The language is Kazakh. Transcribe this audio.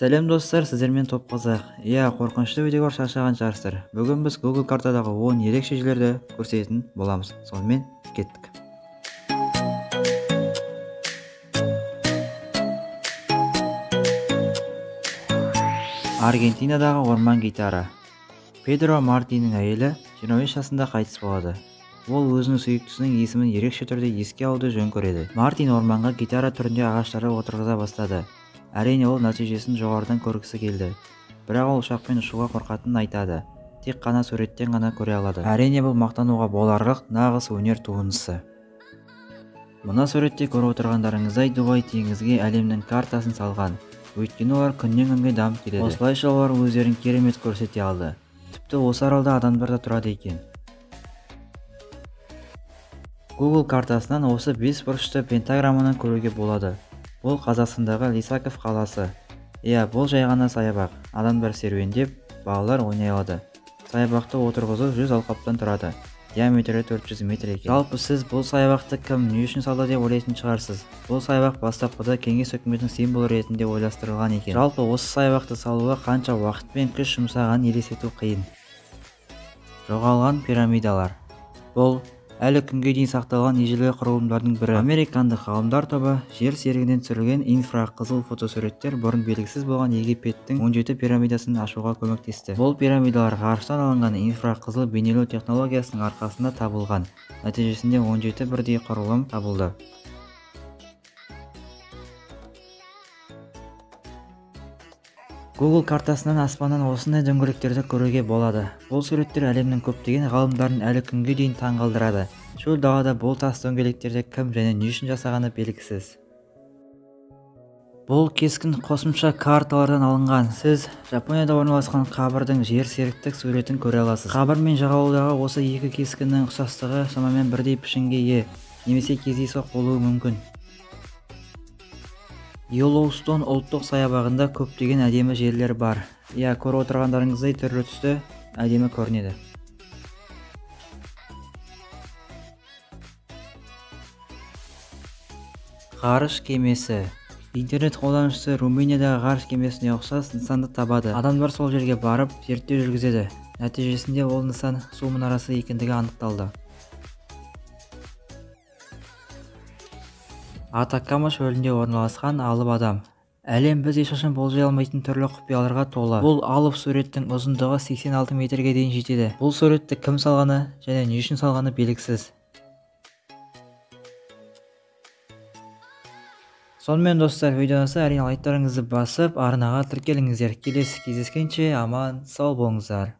Сәлем достар, сіздермен Топ Қазақ. Иә, қорқынышты видеолар шаршаған шығарсыздар. Бүгін біз Google картадағы 10 ерекше жерлерді көрсететін боламыз. Сонымен кеттік. Аргентинадағы орман гитара. Педро Мартиннің әйелі 25 жасында қайтыс болады. Ол өзінің сүйіктісінің есімін ерекше түрде еске алуды жөн көреді. Мартин орманға гитара түрінде ағаштарды отырғыза бастады. Әрине, ол нәтижесін жоғарыдан көргісі келді. Бірақ ол ұшақпен ұшуға қорқатынын айтады. Тек қана суреттен ғана көре алады. Әрине, бұл мақтануға боларлық нағыз өнер туындысы. Мына суретте көріп отырғандарыңыздай, Дубай теңізге әлемнің картасын салған. Өйткені олар күннен күнге дамып келеді. Осылайша олар өздерін керемет көрсете алды. Тіпті осы аралда адамдар да тұрады екен. Google картасынан осы 5 бұрышты пентаграмманы көруге болады. Бұл Қазақстандағы Лисаков қаласы. Иә, бұл жай ғана саябақ. Адамдар серуендеп, балалар ойнай алады. Саябақты отырғызу 100 алқаптан тұрады. Диаметрі 400 метр екен. Жалпы сіз бұл саябақты кім, не үшін салды деп ойлайтын шығарсыз. Бұл саябақ бастапқыда кеңес үкіметінің символы ретінде ойластырылған екен. Жалпы осы саябақты салуға қанша уақыт пен күш жұмсағанын елестету қиын. Жоғалған пирамидалар. Бұл әлі күнге дейін сақталған ежелгі құрылымдардың бірі. Американдық ғалымдар тобы жер серігінен түсірілген инфрақызыл фотосуреттер бұрын белгісіз болған Египеттің 17 пирамидасын ашуға көмектесті. Бұл пирамидалар ғарыштан алынған инфрақызыл бейнелеу технологиясының арқасында табылған. Нәтижесінде 17 бірдей құрылым табылды. Google картасынан аспаннан осындай дөңгелектерді көруге болады. Бұл суреттер әлемнің көптеген ғалымдарын әлі күнге дейін таңғалдырады. Шөл далада бұл тас дөңгелектерді кім және не үшін жасағаны белгісіз. Бұл кескін қосымша карталардан алынған. Сіз Жапонияда орналасқан қабірдің жер серіктік суретін көре аласыз. Қабір мен жағалаудағы осы екі кескіннің ұқсастығы шамамен бірдей пішінге ие, немесе кездейсоқ болуы мүмкін. Йеллоустон ұлттық саябағында көптеген әдемі жерлер бар. Иә, көріп отырғандарыңыздай түрлі түсті әдемі көрінеді. Ғарыш кемесі. Интернет қолданушысы Румыниядағы ғарыш кемесіне ұқсас нысанды табады. Адамдар сол жерге барып зерттеу жүргізеді. Нәтижесінде ол нысан су мұнарасы екендігі анықталды. Атакама шөлінде орналасқан алып адам. Әлем біз ешқашан болжай алмайтын түрлі құпияларға толы. Бұл алып суреттің ұзындығы 86 метрге дейін жетеді. Бұл суретті кім салғаны және не үшін салғаны белгісіз. Сонымен достар, видеоны әрине лайктарыңызды басып, арнаға тіркеліңіздер. Келесі кездескенше аман сау болыңыздар.